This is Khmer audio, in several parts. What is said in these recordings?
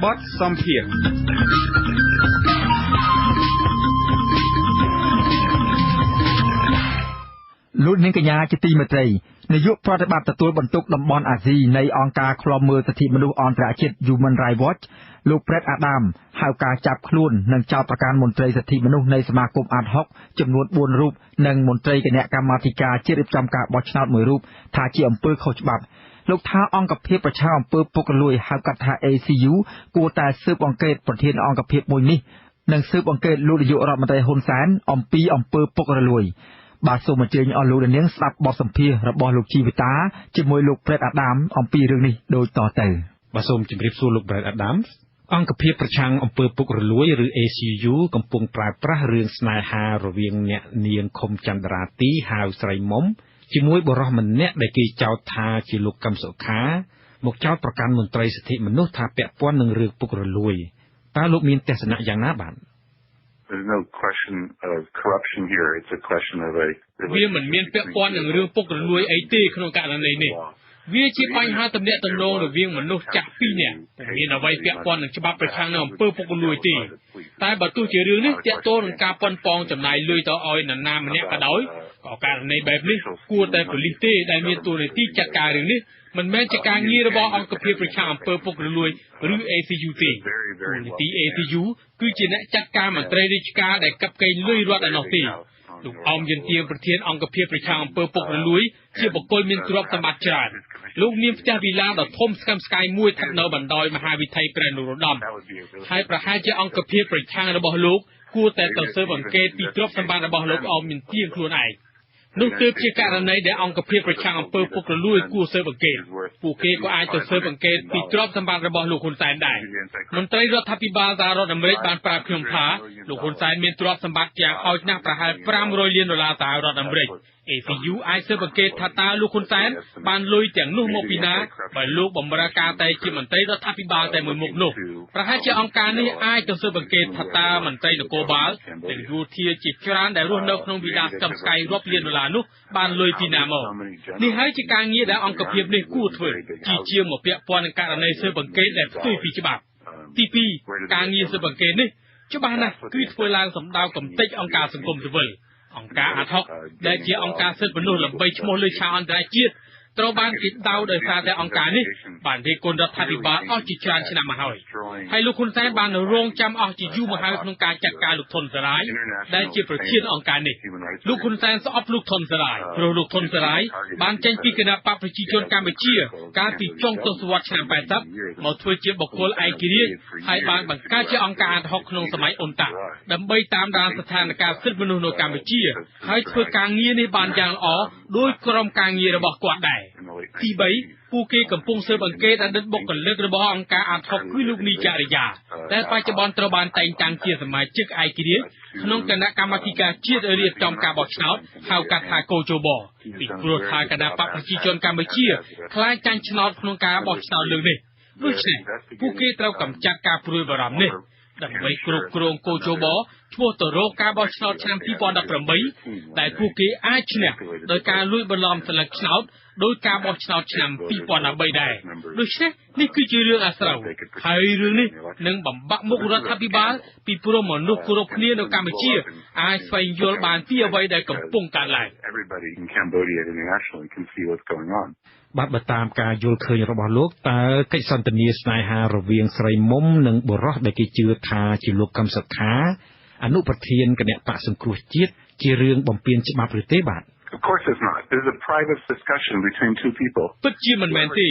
បទសម្ភាសន៍ លោកនាងកញ្ញាជាទីមេត្រី នាយកប្រតិបត្តិទទួលបន្ទុកតំបន់អាស៊ីនៃអង្គការឃ្លាំមើលសិទ្ធិមនុស្សអន្តរជាតិ Human Rights Watch លោក ប្រ៊ែដ អាដាម ហៅការចាប់ខ្លួន និងចោទប្រកាន់មន្ត្រីសិទ្ធិមនុស្សនៃសមាគមអាដហុកចំនួន ៤រូប និងមន្ត្រីគណៈកម្មាធិការជាតិរៀបចំការបោះឆ្នោតមួយរូប ថាជាអំពើខុសច្បាប់។ លោកថាអង្គភាពប្រឆាំងអំពើពុករលួយហៅកាត់ថា ACU គួរតែស៊ើបអង្កេតប្រធានអង្គភាពមួយនេះ និងស៊ើបអង្កេតលោកនាយករដ្ឋមន្ត្រីហ៊ុនសែនអំពីអំពើពុករលួយ។ បាទសូមអញ្ជើញអស់លោកអ្នកនាងស្ដាប់បទសម្ភាសន៍របស់លោកជីវិតាជាមួយលោក ប្រ៊ែដ អាដាម អំពីរឿងនេះដូចតទៅ។ បាទសូមជម្រាបសួរលោក Brad Adams អង្គភាពប្រឆាំងអំពើពុករលួយឬ ACU កំពុងប្រើប្រាស់រឿងស្នេហារវាងអ្នកនាងខុមចន្ទរាទីហៅស្រីមុំជាមួយបុរសម្នាក់ដែលគេចោទថាជាលោកកឹមសុខាមកចោទប្រកាន់មន្ត្រីសិទ្ធិមនុស្សថាពាក់ព័ន្ធនឹងរឿងពុករលួយតើលោកមានទស្សនៈយ៉ាងណាបាទ? There's no question of corruption here. It's a question of a វាមិនមានពាក់ព័ន្ធនឹងរឿងពុករលួយអីទេក្នុងករណីនេះ វាជាបញ្ហាទំនាក់ទំនងរវាងមនុស្សចាស់ពីរនាក់ ពុំមានអ្វីពាក់ព័ន្ធនឹងច្បាប់ប្រឆាំងនឹងអំពើពុករលួយទេ។ តែបើទោះជារឿងនេះទាក់ទងនឹងការប៉ុនប៉ងចំណាយលុយទៅឲ្យនរណាម្នាក់ក៏ដោយ ក៏ករណីបែបនេះគួរតែប៉ូលីសទេដែលមានតួនាទីចាត់ការរឿងនេះ មិនមែនជាការងាររបស់អង្គភាពប្រឆាំងអំពើពុករលួយឬ ACU ទេ។ តួនាទី ACU គឺជាអ្នកចាត់ការមន្ត្រីរាជការដែលកិបកេងលុយរដ្ឋឯណោះទេ។ លោកឱមយិនទៀងប្រធានអង្គភាពប្រឆាំងអំពើពុករលួយជាបុគ្គលមានទ្រព្យសម្បត្តិច្រើន។ លោកមានផ្ទះវីឡាដ៏ធំស្កឹមស្កាយមួយស្ថិតនៅបណ្ដោយមហាវិថីព្រះនរោត្តម ហើយប្រហែលជាអង្គភាពប្រឆាំងរបស់លោកគួរតែទៅស៊ើបអង្កេតពីទ្រព្យសម្បត្តិរបស់លោកឱមយិនទៀងខ្លួនឯង។ នោះទើបជាករណីដែលអង្គភាពប្រឆាំងអំពើពុករលួយគួរស៊ើបអង្កេត។ ពួកគេក៏អាចទៅស៊ើបអង្កេតពីទ្រព្យសម្បត្តិរបស់លោកហ៊ុនសែនដែរ។ មន្ត្រីរដ្ឋាភិបាលសហរដ្ឋអាមេរិកបានប្រាប់ខ្ញុំថា លោកហ៊ុនសែនមានទ្រព្យសម្បត្តិយ៉ាងហោចណាស់ប្រហែល500លានដុល្លារសហរដ្ឋអាមេរិក។ ACU អាចស៊ើបអង្កេតថាតើលោកហ៊ុនសែនបានលុយទាំងនោះមកពីណា បើលោកបម្រើការតែជាមន្ត្រីរដ្ឋាភិបាលតែមួយមុខនោះ។ ប្រហែលជាអង្គការនេះអាចទៅស៊ើបអង្កេតថាតើមន្ត្រីនគរបាលនិងយោធាជាច្រើនដែលរស់នៅក្នុងវីឡាស្កឹមស្កៃរាប់លានដុល្លារនោះបានលុយពីណាមក។ នេះហើយជាការងារដែលអង្គភាពនេះគួរធ្វើ ជាជាងមកពាក់ព័ន្ធនឹងករណីស៊ើបអង្កេតដែលផ្ទុយពីច្បាប់។ ទី2 ការងារស៊ើបអង្កេតនេះច្បាស់ណាស់គឺធ្វើឡើងសម្ដៅកំទេចអង្គការសង្គមស៊ីវិល។ អង្គការអាដហុកដែលជាអង្គការសិទ្ធិមនុស្សល្បីឈ្មោះលើឆាកអន្តរជាតិត្រូវបានគេដៅដោយសារតែអង្គការនេះបានរិះគន់រដ្ឋាភិបាលអស់ជាច្រើនឆ្នាំមកហើយ ហើយលោកហ៊ុនសែនបានរងចាំអស់ជាយូរមកហើយក្នុងការចាត់ការលោកធនសារាយដែលជាប្រធានអង្គការនេះ។ លោកហ៊ុនសែនស្អប់លោកធនសារាយ ព្រោះលោកធនសារាយបានចេញពីគណៈបកប្រជាជនកម្ពុជាកាលពីចុងទសវត្សរ៍ឆ្នាំ80 មកធ្វើជាបុគ្គលឯករាជ្យ ហើយបានបង្កើតជាអង្គការអាដហុកក្នុងសម័យអ៊ុនតាក់ ដើម្បីតាមដានស្ថានភាពសិទ្ធិមនុស្សនៅកម្ពុជា ហើយធ្វើការងារនេះបានយ៉ាងល្អដោយក្រុមការងាររបស់គាត់ដែរ។ ទី3 ពួកគេកំពុងស៊ើបអង្កេតអតីតបុគ្គលិករបស់អង្គការអាដហុកគឺលោកនីចរិយា ដែលបច្ចុប្បន្នត្រូវបានតែងតាំងជាសមាជិកឯករាជ្យក្នុងគណៈកម្មាធិការជាតិរៀបចំការបោះឆ្នោតហៅកាត់ថាកោជប ពីព្រោះថាគណៈបកប្រជាជនកម្ពុជាខ្លាចចាញ់ឆ្នោតក្នុងការបោះឆ្នោតលើកនេះ។ ដូច្នេះពួកគេត្រូវកម្ចាត់ការព្រួយបារម្ភនេះ ដើម្បីគ្រប់គ្រងកោជបឆ្ពោះទៅរកការបោះឆ្នោតឆ្នាំ2018 ដែលពួកគេអាចឈ្នះដោយការលួចបន្លំសន្លឹកឆ្នោតដោយការបោះឆ្នោតឆ្នាំ2013ដែរ។ ដូច្នេះនេះគឺជារឿងអាស្រូវ ហើយរឿងនេះនឹងបំបាក់មុខរដ្ឋាភិបាល ពីព្រោះមនុស្សគ្រប់គ្នានៅកម្ពុជាអាចស្វែងយល់បានពីអ្វីដែលកំពុងកើតឡើង។ Everybody in Cambodia internationally can see what's going on. បាទបើតាមការយល់ឃើញរបស់លោក តើកិច្ចសន្ទនាស្នេហារវាងស្រីមុំនិងបុរសដែលគេជឿថាជាលោកកឹមសុខាអនុប្រធានគណៈបកសង្គ្រោះជាតិជារឿងបំពានច្បាប់ឬទេបាទ? Of course it's not. This is a private discussion between two people. ពិតជាមិនមែនទេ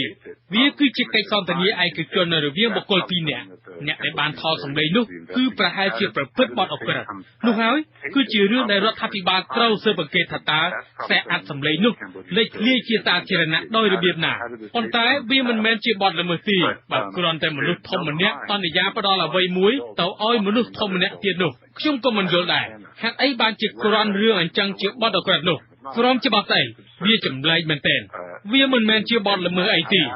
វាគឺជាកិច្ចសន្ទនាឯកជនរវាងបុគ្គលពីរនាក់។ អ្នកដែលបានថតសម្លេងនោះគឺប្រហែលជាប្រព្រឹត្តបទឧក្រិដ្ឋនោះហើយ គឺជារឿងដែលរដ្ឋាភិបាលត្រូវស៊ើបអង្កេតថាតើខ្សែអាត់សម្លេងនោះលេចធ្លាយជាសាធារណៈដោយរបៀបណា។ ប៉ុន្តែវាមិនមែនជាបទល្មើសទេ បើគ្រាន់តែមនុស្សធំម្នាក់សន្យាផ្ដល់អ្វីមួយទៅឲ្យមនុស្សធំម្នាក់ទៀតនោះ។ ខ្ញុំក៏មិនយល់ដែរ ហេតុអីបានជាគ្រាន់រឿងអញ្ចឹងជាបទឧក្រិដ្ឋនោះ ក្រមច្បាប់ស្អីវាចម្លែកមែនទែន។ វាមិនមែនជាបទល្មើសអីទេ។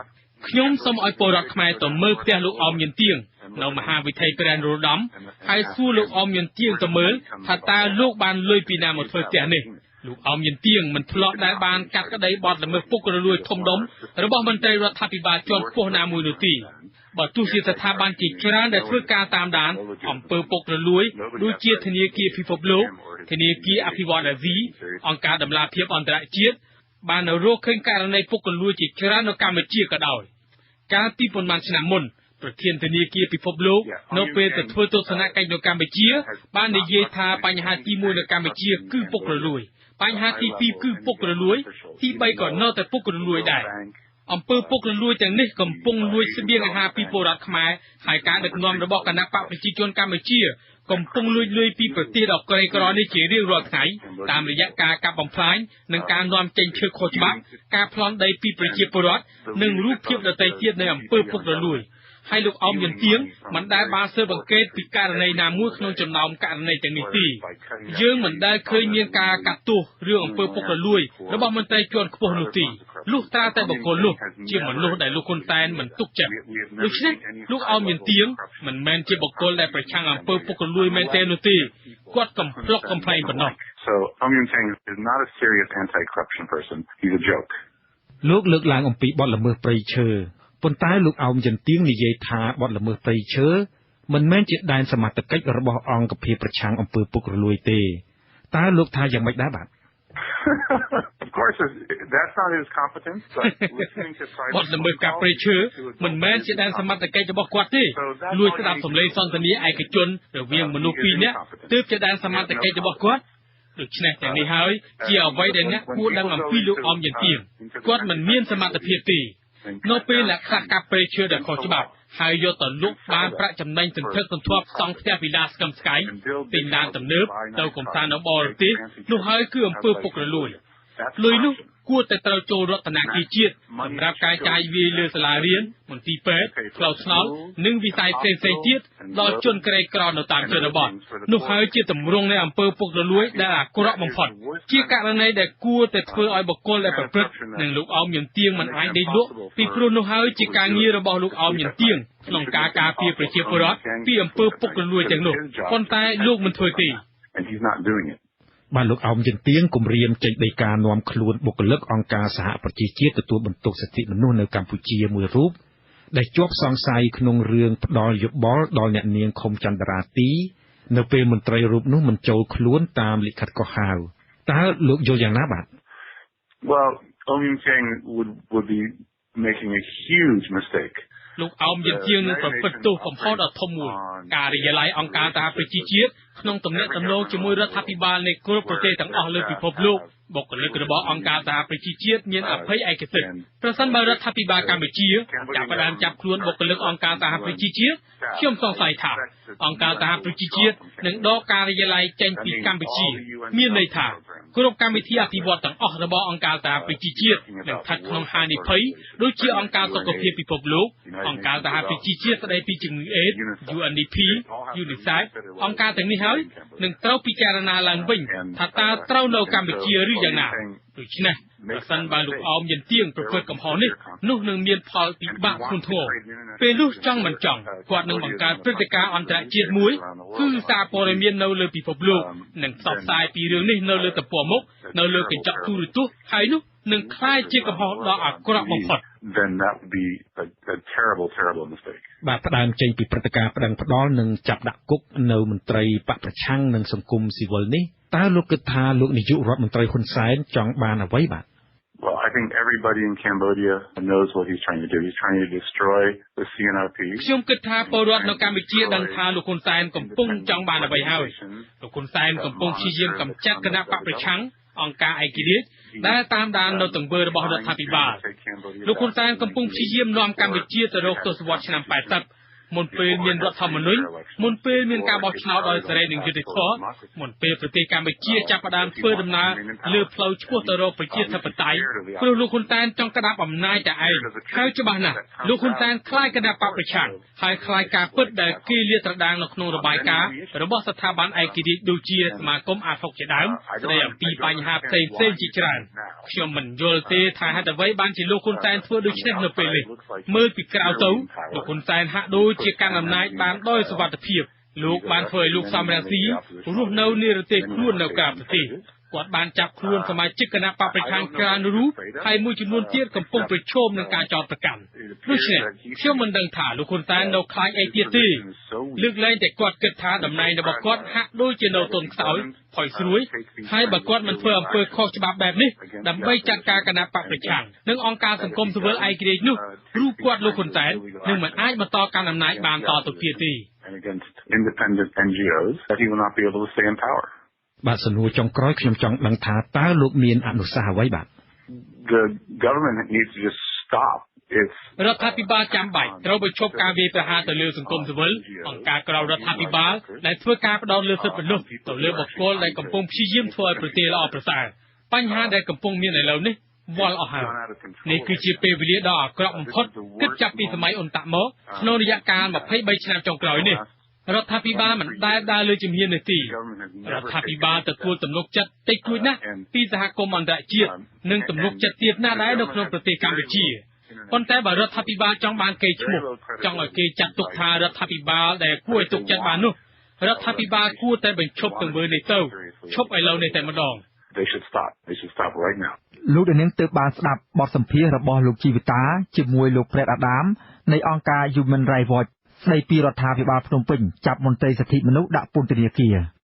ខ្ញុំសូមឲ្យពលរដ្ឋខ្មែរទៅមើលផ្ទះលោកអមយិនទៀងនៅមហាវិថីព្រះនរោត្តម ហើយសួរលោកអមយិនទៀងទៅមើលថាតើលោកបានលុយពីណាមកធ្វើផ្ទះនេះ។ លោកឱម យ៉ិនទៀង មិនធ្លាប់ដែលបានកាត់ក្តីបទល្មើសពុករលួយធំដុំរបស់មន្ត្រីរដ្ឋាភិបាលជាន់ខ្ពស់ណាមួយនោះទេ បើទោះជាស្ថាប័នជាច្រើនដែលធ្វើការតាមដានអំពើពុករលួយ ដូចជាធនាគារពិភពលោក ធនាគារអភិវឌ្ឍន៍អាស៊ី អង្គការតម្លាភាពអន្តរជាតិ បានរកឃើញករណីពុករលួយជាច្រើននៅកម្ពុជាក៏ដោយ។ កាលពីប៉ុន្មានឆ្នាំមុន ប្រធានធនាគារពិភពលោកនៅពេលទៅធ្វើទស្សនកិច្ចនៅកម្ពុជា បាននិយាយថា បញ្ហាទី1នៅកម្ពុជាគឺពុករលួយ បញ្ហាទី2គឺពុករលួយ ទី3ក៏នៅតែពុករលួយដែរ។ អំពើពុករលួយទាំងនេះកំពុងលួចស្បៀងអាហារពីពលរដ្ឋខ្មែរ ហើយការដឹកនាំរបស់គណបក្សប្រជាជនកម្ពុជាកំពុងលួចលុយពីប្រទេសដ៏ក្រីក្រនេះជារៀងរាល់ថ្ងៃ តាមរយៈការកាប់បំផ្លាញ និងការនាំចេញឈើខុសច្បាប់ ការប្លន់ដីពីប្រជាពលរដ្ឋ និងរូបភាពដទៃទៀតនៃអំពើពុករលួយ។ ហើយលោកឱម យ៉ិនទៀង មិនដែលបានស៊ើបអង្កេតពីករណីណាមួយក្នុងចំណោមករណីទាំងនេះទេ។ យើងមិនដែលឃើញមានការកាត់ទោសរឿងអំពើពុករលួយរបស់មន្ត្រីជាន់ខ្ពស់នោះទេ លុះត្រាតែបុគ្គលនោះជាមនុស្សដែលលោកហ៊ុនសែនមិនទុកចិត្ត។ ដូច្នេះលោកឱម យ៉ិនទៀង មិនមែនជាបុគ្គលដែលប្រឆាំងអំពើពុករលួយមែនទេនោះទេ គាត់កំប្លុកកំប្លែងប៉ុណ្ណោះ។ So Aung Yun Tiang is not a serious anti-corruption person. He's a joke. លោកលើកឡើងអំពីបទល្មើសព្រៃឈើ ប៉ុន្តែលោកឱម យ៉ិនទៀង និយាយថា បទល្មើសព្រៃឈើមិនមែនជាដែនសមត្ថកិច្ចរបស់អង្គភាពប្រឆាំងអំពើពុករលួយទេ តើលោកថាយ៉ាងម៉េចដែរបាទ? Of course, that's not his competence, but listening to private បទល្មើសកាប់ព្រៃឈើមិនមែនជាដែនសមត្ថកិច្ចរបស់គាត់ទេ លួចស្ដាប់សម្លេងសន្ទនាឯកជនរវាងមនុស្សពីរនាក់ទើបជាដែនសមត្ថកិច្ចរបស់គាត់។ ដូច្នេះទាំងនេះហើយជាអ្វីដែលអ្នកគួរដឹងអំពីលោកឱម យ៉ិនទៀង គាត់មិនមានសមត្ថភាពទេ។ នៅពេលអ្នកខ្លះកាប់ព្រៃឈើដែលខុសច្បាប់ ហើយយកទៅលក់បានប្រាក់ចំណេញសន្ធឹកសន្ធាប់ សង់ផ្ទះវីឡាស្កឹមស្កៃ ទិញឡានទំនើប ទៅកំសាន្តនៅបរទេស នោះហើយគឺអំពើពុករលួយ។ លុយនោះគួរតែត្រូវចូលរដ្ឋាភិបាលជាតិសម្រាប់ការចាយវាយលើសាលារៀន មន្ទីរពេទ្យ ផ្លូវថ្នល់ និងវិស័យផ្សេងៗទៀតដល់ជនក្រីក្រនៅតាមជនបទ។ នោះហើយជាទម្រង់នៃអំពើពុករលួយដែលអាក្រក់បំផុត ជាករណីដែលគួរតែធ្វើឲ្យបុគ្គលដែលប្រព្រឹត្តនិងលោកឱម យ៉ិនទៀង មិនអាចដេកលក់ ពីព្រោះនោះហើយជាការងាររបស់លោកឱម យ៉ិនទៀង ក្នុងការការពារប្រជាពលរដ្ឋពីអំពើពុករលួយទាំងនោះ ប៉ុន្តែលោកមិនធ្វើទេ។ And he's not doing it. បាទ លោកឱម យ៉ិនទៀង គម្រាមចេញដីកានាំខ្លួនបុគ្គលិកអង្គការសហប្រជាជាតិទទួលបន្ទុកសិទ្ធិមនុស្សនៅកម្ពុជាមួយរូប ដែលជាប់សង្ស័យក្នុងរឿងផ្ដល់យោបល់ដល់អ្នកនាងខុមចន្ទរាទី នៅពេលមន្ត្រីរូបនោះមិនចូលខ្លួនតាមលិខិតកោះហៅ តើលោកយល់យ៉ាងណាបាទ? Well, Aung Yun Tiang would be making a huge mistake. លោកឱម យ៉ិនទៀង នឹងប្រព្រឹត្តទោសកំហុសដ៏ធំមួយ។ ការិយាល័យអង្គការសហប្រជាជាតិក្នុងទំនាក់ទំនងជាមួយរដ្ឋាភិបាលនៃគ្រប់ប្រទេសទាំងអស់លើពិភពលោក បុគ្គលិករបស់អង្គការសហប្រជាជាតិមានអភ័យឯកសិទ្ធិ។ ប្រសិនបើរដ្ឋាភិបាលកម្ពុជាចាប់ផ្ដើមចាប់ខ្លួនបុគ្គលិកអង្គការសហប្រជាជាតិ ខ្ញុំសង្ស័យថាអង្គការសហប្រជាជាតិនឹងដកការិយាល័យចេញពីកម្ពុជា មានន័យថាគ្រប់កម្មវិធីអភិវឌ្ឍទាំងអស់របស់អង្គការសហប្រជាជាតិនឹងស្ថិតក្នុងហានិភ័យ ដូចជាអង្គការសុខភាពពិភពលោក អង្គការសហប្រជាជាតិស្តីពីជំងឺអេដស UNDP UNICEF អង្គការទាំងនេះហើយនឹងត្រូវពិចារណាឡើងវិញថាតើត្រូវនៅកម្ពុជាឬយ៉ាងណា។ ដូច្នេះប្រសិនបើលោកឱម យ៉ិនទៀង ប្រព្រឹត្តកំហុសនេះ នោះនឹងមានផលពិបាកធ្ងន់ធ្ងរ។ ពេលនោះចង់មិនចង់ គាត់នឹងបង្កើតព្រឹត្តិការណ៍អន្តរជាតិមួយ គឺសារព័ត៌មាននៅលើពិភពលោកនឹងផ្សព្វផ្សាយពីរឿងនេះនៅលើទំព័រមុខ នៅលើកញ្ចក់ទូរទស្សន៍ ហើយនោះនឹងក្លាយជាកំហុសដ៏អាក្រក់បំផុត។ Then that would be a terrible, terrible mistake. បាទ ផ្ដើមចេញពីព្រឹត្តិការណ៍ប្តឹងផ្តល់និងចាប់ដាក់គុកនៅមន្ត្រីបក្សប្រឆាំងនិងសង្គមស៊ីវិលនេះ តើលោកគិតថាលោកនាយករដ្ឋមន្ត្រីហ៊ុនសែនចង់បានអ្វីបាទ? Well, I think everybody in Cambodia knows what he's trying to do. He's trying to destroy the CNRP. ខ្ញុំគិតថាពលរដ្ឋនៅកម្ពុជាដឹងថាលោកហ៊ុនសែនកំពុងចង់បានអ្វីហើយ។ លោកហ៊ុនសែនកំពុងព្យាយាមកម្ចាត់គណបក្សប្រឆាំង អង្គការឯករាជ្យដែលតាមដាននៅទង្វើរបស់រដ្ឋាភិបាល។ លោកហ៊ុនសែនកំពុងព្យាយាមនាំកម្ពុជាទៅរកទសវត្សរ៍ឆ្នាំ80 មុនពេលមានរដ្ឋធម្មនុញ្ញ មុនពេលមានការបោះឆ្នោតដោយសេរីនិងយុត្តិធម៌ មុនពេលប្រទេសកម្ពុជាចាប់ផ្ដើមធ្វើដំណើរលើផ្លូវឆ្ពោះទៅរកប្រជាធិបតេយ្យ ព្រោះលោកហ៊ុនសែនចង់ក្តាប់អំណាចតែឯង។ ហើយច្បាស់ណាស់លោកហ៊ុនសែនខ្លាចគណបក្សប្រឆាំង ហើយខ្លាចការពិតដែលគេលាតត្រដាងនៅក្នុងរបាយការណ៍របស់ស្ថាប័នឯករាជ្យដូចជាសមាគមអាដហុកជាដើម ស្ដីអំពីបញ្ហាផ្សេងផ្សេងជាច្រើន។ ខ្ញុំមិនយល់ទេថាហេតុអ្វីបានជាលោកហ៊ុនសែនធ្វើដូច្នេះនៅពេលនេះ។ មើលពីក្រៅទៅ លោកហ៊ុនសែនហាក់ដូចជាកាន់អំណាចបានដោយសុវត្ថិភាព។ លោកបានធ្វើឲ្យលោកសំរងស៊ីរស់នៅនិរទេសខ្លួននៅក្រៅប្រទេស។ គាត់បានចាប់ខ្លួនសមាជិកគណបក្សប្រឆាំងច្រើនរូប ហើយមួយចំនួនទៀតកំពុងប្រឈមនឹងការចោទប្រកាន់។ ដូច្នេះ ខ្ញុំមិនដឹងថាលោក ហ៊ុន សែន នៅខ្លាចអីទៀតទេ លើកលែងតែគាត់គិតថាតំណែងរបស់គាត់ហាក់ដូចជានៅទន់ខ្សោយ ផុយស្រួយ ហើយបើគាត់មិនធ្វើអំពើខុសច្បាប់បែបនេះ ដើម្បីចាត់ការគណបក្សប្រឆាំង និងអង្គការសង្គមស៊ីវិលឯករាជ្យនោះ រូបគាត់លោក ហ៊ុន សែន នឹងមិនអាចបន្តកាន់អំណាចបានតទៅទៀតទេ។ and against independent NGOs, that he will not be able to stay in power. បាទ សំណួរចុងក្រោយ ខ្ញុំចង់ដឹងថាតើលោកមានអនុសាសន៍អ្វីបាទ? The government needs to just stop its រដ្ឋាភិបាលចាំបាច់ត្រូវបញ្ឈប់ការវាយប្រហារទៅលើសង្គមស៊ីវិល អង្គការក្រៅរដ្ឋាភិបាលដែលធ្វើការផ្ដោតលើសិទ្ធិមនុស្ស ទៅលើបុគ្គលដែលកំពុងព្យាយាមធ្វើឲ្យប្រទេសល្អប្រសើរ។ បញ្ហាដែលកំពុងមានឥឡូវនេះ វល់អស់ហើយ។ នេះគឺជាពេលវេលាដ៏អាក្រក់បំផុត គិតចាប់ពីសម័យអ៊ុនតាក់មក ក្នុងរយៈកាល23ឆ្នាំចុងក្រោយនេះ។ រដ្ឋាភិបាលមិនដែលដើរលើជំហាននេះទេ។ រដ្ឋាភិបាលទទួលទំនុកចិត្តតិចតួចណាស់ពីសហគមន៍អន្តរជាតិ និងទំនុកចិត្តទាបណាស់ដែរនៅក្នុងប្រទេសកម្ពុជា។ ប៉ុន្តែបើរដ្ឋាភិបាលចង់បានកេរ្តិ៍ឈ្មោះ ចង់ឲ្យគេចាត់ទុកថារដ្ឋាភិបាលដែលគួរឲ្យទុកចិត្តបាននោះ រដ្ឋាភិបាលគួរតែបញ្ឈប់ទង្វើនេះទៅ ឈប់ឥឡូវនេះតែម្ដង។ They should stop. They should stop right now. លោកនាងទើបបានស្ដាប់បទសម្ភាសន៍របស់លោកជីវិតាជាមួយលោកប្រេតអាដាមនៃអង្គការ Human Rights Watch ស្ដីពីរដ្ឋាភិបាលភ្នំពេញចាប់មន្ត្រីសិទ្ធិមនុស្សដាក់ពន្ធនាគារ។